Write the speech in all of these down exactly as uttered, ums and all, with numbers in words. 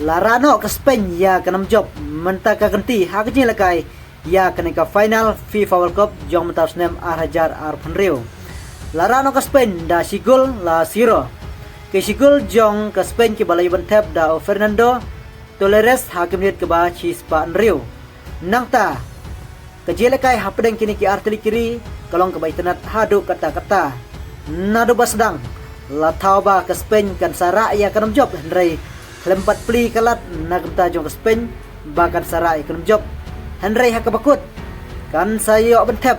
La rah noh ka Spain ïa ka nam jop mynta ka kynti ha ka jingïalehkai ïa kane ka final FIFA World Cup jong mynta u snem ar hajar arphew hynriew. La rah noh ka Spain da shi gol la zero. Ki shi gol jong ka Spain kiba la ïoh ban thep da u Fernando Torres ha ka minit kaba shispah hynriew. Nangta ka jingïalehkai hapdeng kine ki artylli ki ri ka long kaba itynnad haduh katta katta. Naduh ba sdang la thaw ba ka Spain kan sa rah ïa ka nam jop, hynrei khlem pat plie ka lad na ka bynta jong ka Spain ba kan sa rah ïa ka nam jop, hynrei ha kaba kut kan sa ïoh ban thep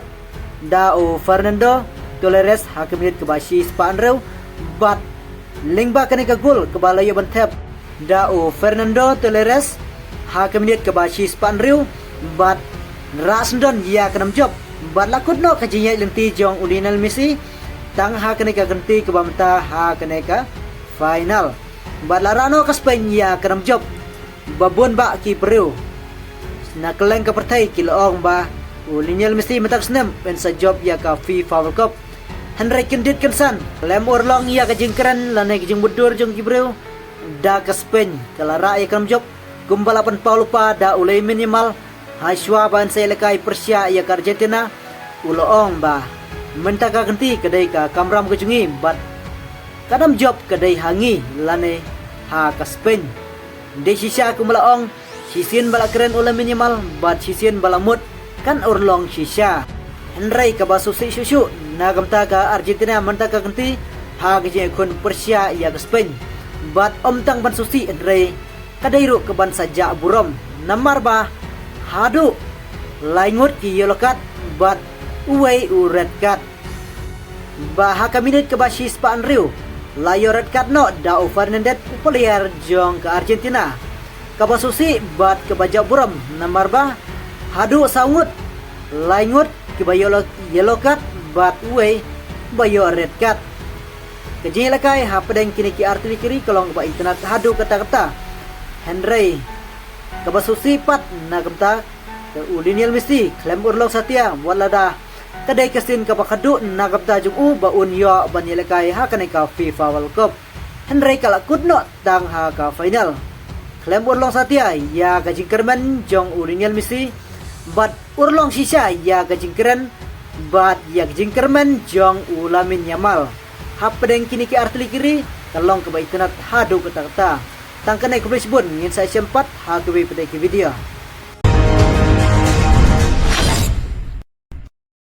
da u Fernando Torres ha ka minit kaba shispah hynriew. Bad lyngba kane ka gol kaba la ïoh ban thep da u Fernando Torres ha ka minit kaba shispah hynriew, bad rah syndon ïa ka nam jop, bad la kut noh ka jingïaid lynti jong u Lionel Messi tang ha kane ka kynti kaba mynta ha kane ka final. Bad la rah noh ka Spain ïa ka nam jop ba bun bah ki briew na kylleng ka pyrthei ki la ong ba u Lionel Messi mynta ka snem yn sa jop ïa ka FIFA World Cup. Hynrei kyndit kynsan, khlem urlong ïa ka jingkren lane ka jingmutdur jong ki briew, da ka Spain ka la rah ïa ka nam jop kumba la pynpaw lypa da u Lamine Yamal ha shuwa ba yn sa ïalehkai pyrshah ïa ka Argentina. U la ong ba mynta ka kynti ka dei ka kamram ka jong ngi bad ka nam jop ka dei ha ngi lane ha ka Spain. Dei shisha kumba la ong, shisien ba la kren u Lamine Yamal bad shisien ba la mut kan urlong shisha. Hynrei kaba sngewsih shuh shuh na ka bynta ka Argentina mynta ka kynti ha ka jingïakhun pyrshah ïa ka Spain. Bad ym tang ban sngewsih, hynrei ka dei ruh ka ban sa jah burom namar ba haduh lai ngut ki yellow card bad uwei u red card. Ba ha ka minit kaba shispah hynriew la ïoh red card noh da u Fernandes, u player jong ka Argentina. Kaba sngewsih bad kaba jah burom namar ba haduh saw ngut, lai ngut kiba ïoh yellow card bad uwei ba ïoh red card. Ka jingïalehkai hapdeng kine ki artylli ki ri ka long kaba itynnad haduh katta katta. Hynrei kaba sngewsih pat na ka bynta ka u Lionel Messi khlem urlong satia wat lada ka dei ka sien kaba khadduh na ka bynta jong u ba un ïoh ban ïalehkai ha kane ka FIFA World Cup. Hynrei ka la kut noh tang ha ka final. Khlem urlong satia ïa ka jingkyrmen jong u Lionel Messi bad urlong shisha ïa ka jingkren bad ïa ka jingkyrmen jong u Lamine Yamal. Hapdeng kine ki artylli ki ri ka long kaba itynnad haduh katta katta. Tang kane, khublei shibun, ngin sa ïashem pat ha kiwei pat ki video.